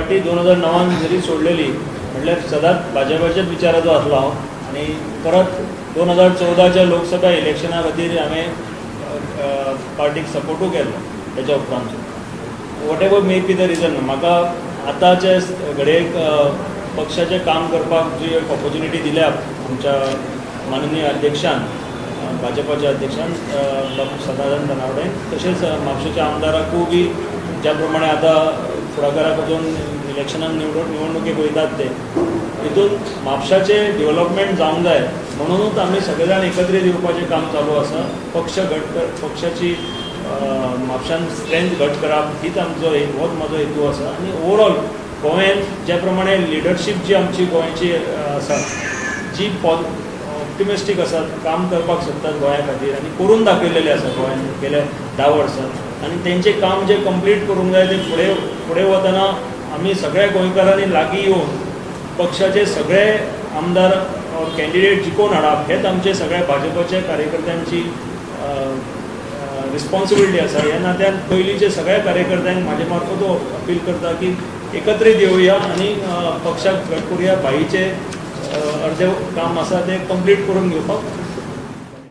Party 2009न जरी सोडलेली, म्हटल्यार सदांच भाजपाच्याच विचाराचो आसलो हांव आनी परत 2014च्या लोकसभा इलेक्शना खातीर हांवें पार्टीक सपोर्टूय केल्लो. तेच्या उपरांत, whatever may be the reason, म्हाका आतांचे घडयेक पक्षाचें काम करपाक जी एक ऑपॉर्च्युनिटी दिल्या आमच्या माननीय अध्यक्षान, भाजपाच्या अध्यक्षान बाबू सदानंद तानावडे, तशेंच म्हापशेच्या आमदाराकूय बी ज्या प्रमाणे आतां फुडाकाराक वचून इलेक्शनाक निवडणुकेक वयतात, ते हितून म्हापशाचें डेव्हलपमेंट जावंक जाय म्हणुनूच आमी सगळे जाण एकत्रीत येवपाचें काम चालू आसा. पक्ष घट कर, पक्षाची म्हापशान स्ट्रेंथ घट करप हीच आमचो होच म्हजो हेतू आसा. आनी ओवरऑल गोंयांत ज्या प्रमाणे लिडरशीप जी आमची गोंयची आसा, जी ऑप्टिमिस्टीक आसात, काम करपाक सोदतात गोंया खातीर आनी करून दाखयलेलें आसा गोंयांत गेल्या 10 वर्सां आनी तेंचें काम जें कंप्लीट करूंक जाय, तें फुडें फुडें वतना आमी सगळ्या गोंयकारांनी लागीं येवन पक्षाचे सगळे आमदार कॅन्डिडेट जिखोवन हाडप हेच आमचे सगळ्या भाजपाच्या कार्यकर्त्यांची रिस्पॉन्सिबिलिटी आसा. ह्या नात्यान पयलींचे सगळ्या कार्यकर्त्यांक म्हाजे मार्फत अपील करता की एकत्रीत येवया आनी पक्षाक घट करुया. भाईचे अर्दे काम आसा तें कंप्लीट करून घेवपाक.